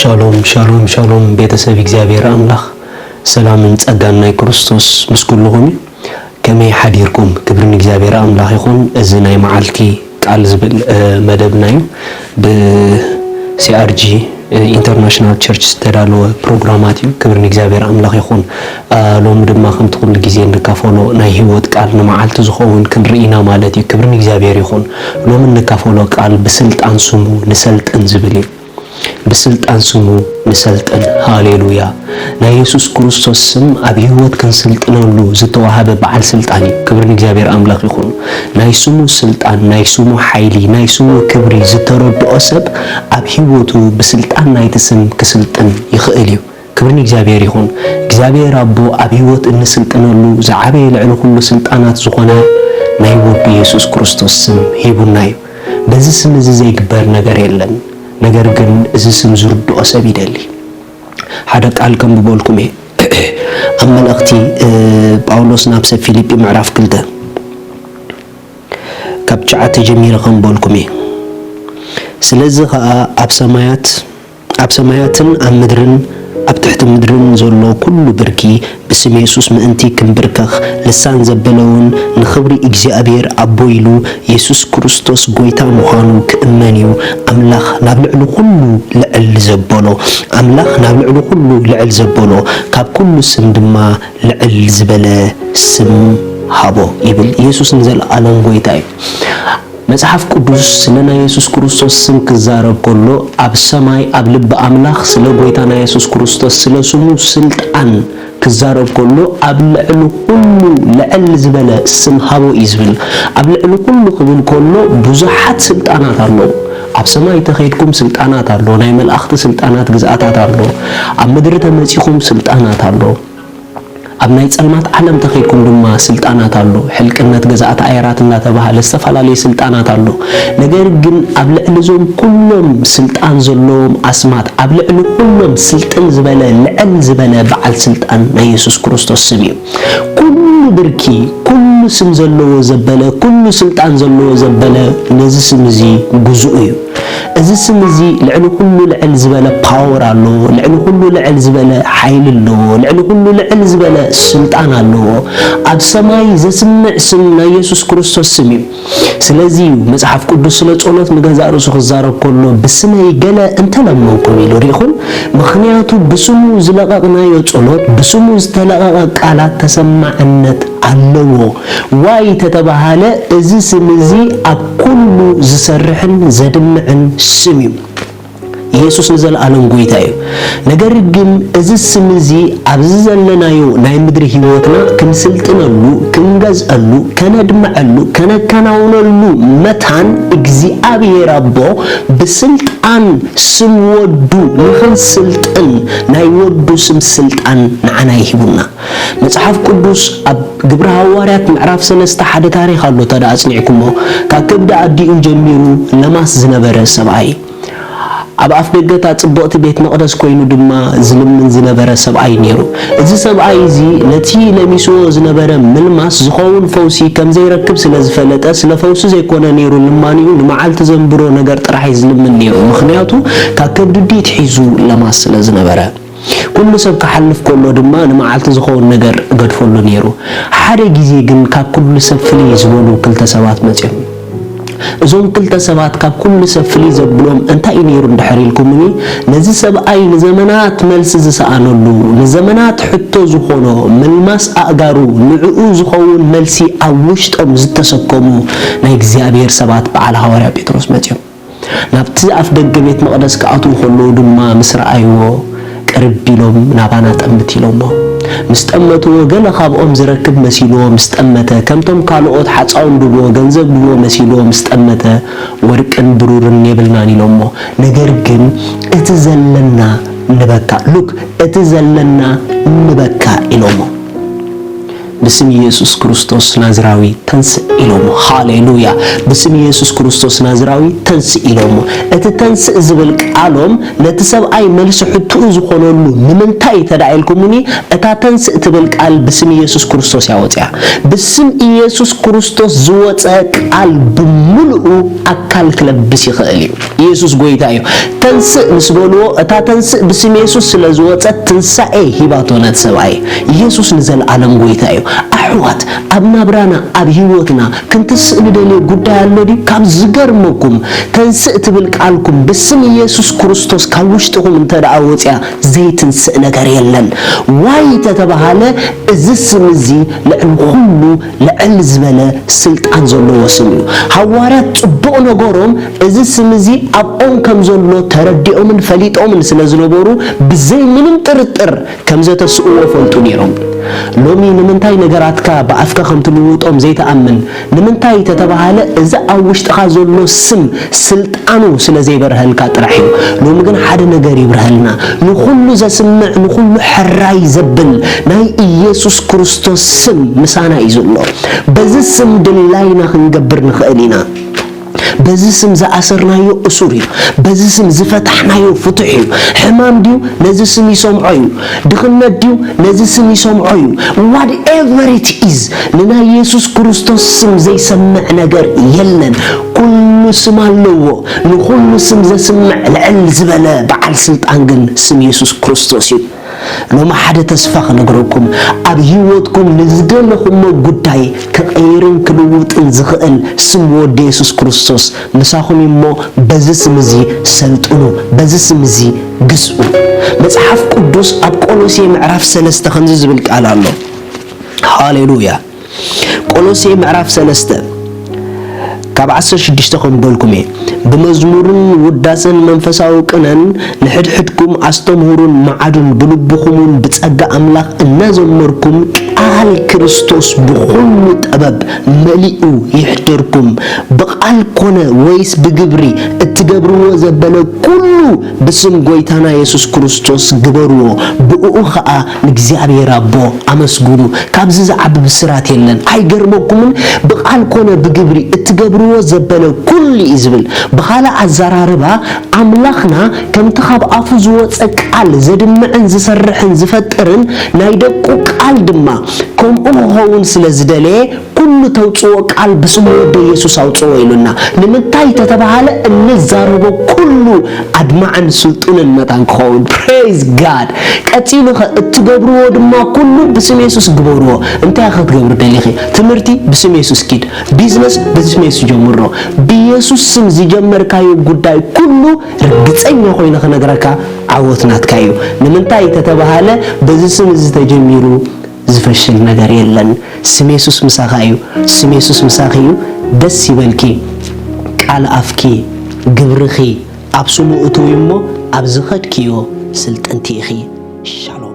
ሻሎም ሻሎም ሻሎም፣ ቤተሰብ እግዚኣብሔር ኣምላኽ፣ ሰላምን ጸጋን ናይ ክርስቶስ ምስ ኩልኹም እዩ። ከመይ ሓዲርኩም? ክብሪ ንእግዚኣብሔር ኣምላኽ ይኹን። እዚ ናይ መዓልቲ ቃል ዝብል መደብና እዩ። ብ CRG International Church ዝተዳለወ ፕሮግራማት እዩ። ክብሪ ንእግዚኣብሔር ኣምላኽ ይኹን። ሎሚ ድማ ከምቲ ኩሉ ግዜ እንካፈሎ ናይ ህይወት ቃል ንመዓልቲ ዝኸውን ክንርኢ ኢና ማለት እዩ። ክብሪ ንእግዚኣብሔር ይኹን። ሎሚ እንካፈሎ ቃል ብስልጣን ስሙ ንሰልጥን ዝብል እዩ። ብስልጣን ስሙ ንሰልጥን። ሃሌሉያ! ናይ የሱስ ክርስቶስ ስም ኣብ ህይወት ክንስልጥነሉ ዝተዋሃበ በዓል ስልጣን እዩ። ክብሪ ንእግዚኣብሔር ኣምላኽ ይኹን። ናይ ስሙ ስልጣን፣ ናይ ስሙ ሓይሊ፣ ናይ ስሙ ክብሪ ዝተረድኦ ሰብ ኣብ ህይወቱ ብስልጣን ናይቲ ስም ክስልጥን ይኽእል እዩ። ክብሪ ንእግዚኣብሔር ይኹን። እግዚኣብሔር ኣቦ ኣብ ህይወት እንስልጥነሉ ዝዓበየ ልዕሊ ኩሉ ስልጣናት ዝኾነ ናይ ወዱ የሱስ ክርስቶስ ስም ሂቡና እዩ። በዚ ስም እዚ ዘይግበር ነገር የለን። ነገር ግን እዚ ስም ዝርድኦ ሰብ ይደሊ። ሓደ ቃል ከንብበልኩም እየ። ኣብ መልእኽቲ ጳውሎስ ናብ ሰብ ፊልጲ ምዕራፍ ክልተ ካብ ትሽዓተ ጀሚረ ከንብበልኩም እየ። ስለዚ ኸኣ ኣብ ሰማያት ኣብ ሰማያትን ኣብ ምድርን ኣብ ትሕቲ ምድርን ዘሎ ኩሉ ብርኪ ብስም የሱስ ምእንቲ ክንብርከኽ፣ ልሳን ዘበለ እውን ንኽብሪ እግዚኣብሔር ኣቦ ኢሉ የሱስ ክርስቶስ ጐይታ ምዃኑ ክእመን እዩ። ኣምላኽ ናብ ልዕሊ ኩሉ ልዕል ዘበሎ፣ ኣምላኽ ናብ ልዕሊ ኩሉ ልዕል ዘበሎ፣ ካብ ኩሉ ስም ድማ ልዕል ዝበለ ስም ሃቦ ይብል። የሱስ ንዘለኣለም ጐይታ እዩ። መጽሓፍ ቅዱስ ስለ ናይ የሱስ ክርስቶስ ስም ክዛረብ ከሎ፣ ኣብ ሰማይ ኣብ ልቢ ኣምላኽ ስለ ጐይታና የሱስ ክርስቶስ ስለ ስሙ ስልጣን ክዛረብ ከሎ፣ ኣብ ልዕሊ ኩሉ ልዕል ዝበለ ስም ሃቦ እዩ ዝብል። ኣብ ልዕሊ ኩሉ ክብል ከሎ ብዙሓት ስልጣናት ኣለዉ። ኣብ ሰማይ ተኸይድኩም ስልጣናት ኣሎ፣ ናይ መላእኽቲ ስልጣናት ግዝኣታት ኣሎ፣ ኣብ ምድሪ ተመጺኹም ስልጣናት ኣሎ። ኣብ ናይ ጸልማት ዓለም ተኸይድኩም ድማ ስልጣናት ኣሎ። ሕልቅነት፣ ገዛእቲ ኣየራት እናተባህለ ዝተፈላለየ ስልጣናት ኣሎ። ነገር ግን ኣብ ልዕሊ እዞም ኩሎም ስልጣን ዘለዎም ኣስማት፣ ኣብ ልዕሊ ኩሎም ስልጥን ዝበለ፣ ልዕል ዝበለ በዓል ስልጣን ናይ የሱስ ክርስቶስ ስም እዩ። ኩሉ ብርኪ፣ ኩሉ ስም ዘለዎ ዘበለ፣ ኩሉ ስልጣን ዘለዎ ዘበለ ነዚ ስም እዚ ግዙእ እዩ። እዚ ስም እዚ ልዕሊ ኩሉ ልዕል ዝበለ ፓወር ኣለዎ፣ ልዕሊ ኩሉ ልዕል ዝበለ ሓይሊ ኣለዎ፣ ልዕሊ ኩሉ ልዕል ዝበለ ስልጣን ኣለዎ። ኣብ ሰማይ ዘስምዕ ስም ናይ የሱስ ክርስቶስ ስም እዩ። ስለዚ እዩ መጽሓፍ ቅዱስ ስለ ጸሎት ንገዛእ ርእሱ ክዛረብ ከሎ፣ "ብስመይ ገለ እንተለመንኩም" ኢሉ። ርኢኹም? ምኽንያቱ ብስሙ ዝለቐቕናዮ ጸሎት፣ ብስሙ ዝተለቐቐ ቃላት ተሰማዕነት ኣለዎ። ዋይ ተተባሃለ፣ እዚ ስም እዚ ኣብ ኩሉ ዝሰርሕን ዘድምዕን ስም እዩ። የሱስ ንዘለኣለም ጐይታ እዩ። ነገር ግን እዚ ስም እዚ ኣብዚ ዘለናዮ ናይ ምድሪ ህይወትና ክንስልጥነሉ፣ ክንገዝአሉ፣ ከነድምዐሉ፣ ከነከናውነሉ መታን እግዚኣብሔር ኣቦ ብስልጣን ስም ወዱ ንኽንስልጥን ናይ ወዱ ስም ስልጣን ንዓና ይሂቡና። መጽሓፍ ቅዱስ ኣብ ግብሪ ሃዋርያት ምዕራፍ ሰለስተ ሓደ ታሪኽ ኣሎ፣ እንተ ደኣ ኣጽኒዕኩሞ፣ ካብ ከብዲ ኣዲኡ ጀሚሩ ለማስ ዝነበረ ሰብኣይ፣ ኣብ ኣፍ ደገ እታ ጽብቕቲ ቤት መቕደስ ኮይኑ ድማ ዝልምን ዝነበረ ሰብኣይ ነይሩ። እዚ ሰብኣይ እዚ ነቲ ለሚስዎ ዝነበረ ምልማስ ዝኸውን ፈውሲ ከም ዘይረክብ ስለ ዝፈለጠ፣ ስለ ፈውሲ ዘይኮነ ነይሩ ልማንኡ፣ ንመዓልቲ ዘንብሮ ነገር ጥራሕ እዩ ዝልምን ነይሩ። ምኽንያቱ ካብ ከብዲ ኣዲኡ ኣትሒዙ ለማስ ስለ ዝነበረ። ኩሉ ሰብ ክሓልፍ ከሎ ድማ ንመዓልቲ ዝኸውን ነገር እገድፈሉ ነይሩ። ሓደ ግዜ ግን ካብ ኩሉ ሰብ ፍልይ ዝበሉ ክልተ ሰባት መጺኦም። እዞም ክልተ ሰባት ካብ ኩሉ ሰብ ፍልይ ዘብሎም እንታይ እዩ ነይሩ እንድሕር ኢልኩምኒ፣ ነዚ ሰብኣይ ንዘመናት መልሲ ዝሰኣነሉ፣ ንዘመናት ሕቶ ዝኾኖ ምልማስ ኣእጋሩ ንዕኡ ዝኸውን መልሲ ኣብ ውሽጦም ዝተሰከሙ ናይ እግዚኣብሔር ሰባት በዓል ሃዋርያ ጴጥሮስ መጺኦም። ናብቲ ኣፍ ደገ ቤት መቕደስ ክኣትዉ ከለዉ ድማ ምስ ረኣይዎ፣ ቅርብ ኢሎም ናባና ጠምት ኢሎሞ። ምስ ጠመትዎ፣ ገለ ካብኦም ዝረክብ መሲልዎ ምስ ጠመተ፣ ከምቶም ካልኦት ሓጻውን ድቦ፣ ገንዘብ ድቦ መሲልዎ ምስ ጠመተ፣ ወርቅን ብሩርን የብልናን ኢሎሞ። ነገር ግን እቲ ዘለና ንበካ፣ ሉክ፣ እቲ ዘለና ንበካ ኢሎሞ። ብስም ኢየሱስ ክርስቶስ ናዝራዊ ተንስእ ኢሎሞ። ሃሌሉያ! ብስም ኢየሱስ ክርስቶስ ናዝራዊ ተንስእ ኢሎሞ። እቲ ተንስእ ዝብል ቃሎም ነቲ ሰብኣይ መልሲ ሕትኡ ዝኾነሉ ንምንታይ እንተ ደኣ ኢልኩምኒ፣ እታ ተንስእ ትብል ቃል ብስም ኢየሱስ ክርስቶስ እያ ወፂኣ። ብስም ኢየሱስ ክርስቶስ ዝወፀ ቃል ብምሉኡ ኣካል ክለብስ ይኽእል እዩ። ኢየሱስ ጎይታ እዩ። ተንስእ ምስ በልዎ፣ እታ ተንስእ ብስም ኢየሱስ ስለ ዝወፀት ትንሳኤ ሂባቶ ነቲ ሰብኣይ። ኢየሱስ ንዘለኣለም ጎይታ እዩ። ኣሕዋት፣ ኣብ ናብራና፣ ኣብ ህይወትና ክንትስእ ንደልዮ ጉዳይ ኣሎ ድዩ? ካብ ዝገርመኩም፣ ተንስእ ትብል ቃልኩም ብስም ኢየሱስ ክርስቶስ ካብ ውሽጥኹም እንተ ደኣ ወፅያ ዘይትንስእ ነገር የለን። ዋይ ተተባሃለ፣ እዚ ስም እዚ ልዕሊ ኩሉ ልዕል ዝበለ ስልጣን ዘለዎ ስም እዩ። ሃዋርያት ጽቡቕ ነገሮም እዚ ስም እዚ ኣብኦም ከም ዘሎ ተረዲኦምን ፈሊጦምን ስለ ዝነበሩ ብዘይ ምንም ጥርጥር ከም ዘተስእዎ ፈልጡ ነይሮም። ሎሚ ንምንታይ ነገራትካ ብኣፍካ ከም ትልውጦም ዘይትኣምን? ንምንታይ ተተባሃለ እዚ ኣብ ውሽጥኻ ዘሎ ስም ስልጣኑ ስለ ዘይበርሀልካ ጥራሕ እዩ። ሎሚ ግን ሓደ ነገር ይብርሀልና። ንኹሉ ዘስምዕ፣ ንኹሉ ሕራይ ዘብል ናይ ኢየሱስ ክርስቶስ ስም ምሳና እዩ ዘሎ። በዚ ስም ድላይና ክንገብር ንኽእል ኢና። በዚ ስም ዝኣሰርናዮ እሱር እዩ። በዚ ስም ዝፈታሕናዮ ፍቱሕ እዩ። ሕማም ድዩ? ነዚ ስም ይሰምዖ እዩ። ድኽነት ድዩ? ነዚ ስም ይሰምዖ እዩ። Whatever it is፣ ንናይ የሱስ ክርስቶስ ስም ዘይሰምዕ ነገር የለን። ኩሉ ስም ኣለዎ። ንኹሉ ስም ዘስምዕ ልዕል ዝበለ በዓል ስልጣን ግን ስም የሱስ ክርስቶስ እዩ። ሎሚ ሓደ ተስፋ ክነግረኩም፣ ኣብ ህይወትኩም ንዝደለኹሞ ጉዳይ ክቐይርን ክልውጥን ዝኽእል ስም ወዲ የሱስ ክርስቶስ ምሳኹም እዩ እሞ፣ በዚ ስም እዚ ሰልጥኑ፣ በዚ ስም እዚ ግዝኡ። መጽሓፍ ቅዱስ ኣብ ቆሎሴ ምዕራፍ ሰለስተ ከምዚ ዝብል ቃል ኣሎ። ሃሌሉያ። ቆሎሴ ምዕራፍ ሰለስተ ካብ ዓሰርተ ሽዱሽተ ከም በልኩም እየ። ብመዝሙርን ውዳሰን መንፈሳዊ ቅነን ንሕድሕድኩም ኣስተምህሩን መዓዱን ብልብኹምን ብጸጋ ኣምላኽ እናዘመርኩም ቃል ክርስቶስ ብኹሉ ጥበብ መሊኡ ይሕደርኩም። ብቓል ኮነ ወይስ ብግብሪ እትገብርዎ ዘበለ ኩሉ ብስም ጎይታና የሱስ ክርስቶስ ግበርዎ፣ ብእኡ ኸኣ ንእግዚኣብሔር ኣቦ ኣመስግኑ። ካብዚ ዝዓቢ ብስራት የለን። ኣይገርመኩምን? ብቓል ኮነ ብግብሪ እትገብርዎ ዘበለ ኩሉ እዩ ዝብል። ብኻልእ ኣዘራርባ፣ ኣምላኽና ከምቲ ካብ ኣፉ ዝወጸ ቃል ዘድምዕን ዝሰርሕን ዝፈጥርን ናይ ደቁ ቃል ድማ ከምኡ ክኸውን ስለ ዝደለየ፣ ኩሉ ተውጽኦ ቃል ብስም ወዲ የሱስ ኣውጽኦ ኢሉና። ንምንታይ ተተባሃለ? እንዛረቦ ኩሉ ኣድማዕን ስልጡንን መታን ክኸውን። Praise God። ቀጺሉ ኸ እትገብርዎ ድማ ኩሉ ብስም የሱስ ግበርዎ። እንታይ ኸ ክትገብር ደሊኺ? ትምህርቲ ብስም የሱስ ኪድ። ቢዝነስ ብስም የሱስ ጀምሮ። ብየሱስ ስም ዝጀመርካዮ ጉዳይ ኩሉ ርግጸኛ ኮይነ ክነግረካ ዓወት ናትካ እዩ። ንምንታይ ተተባሃለ? በዚ ስም እዚ ተጀሚሩ ዝፈሽል ነገር የለን። ስም የሱስ ምሳኻ እዩ። ስም የሱስ ምሳኺ እዩ። ደስ ይበልኪ። ቃል ኣፍኪ፣ ግብርኺ ኣብ ስሙ እትዊ እሞ ኣብ ዝኸድክዮ ስልጥንቲ ኢኺ። ሻሎም።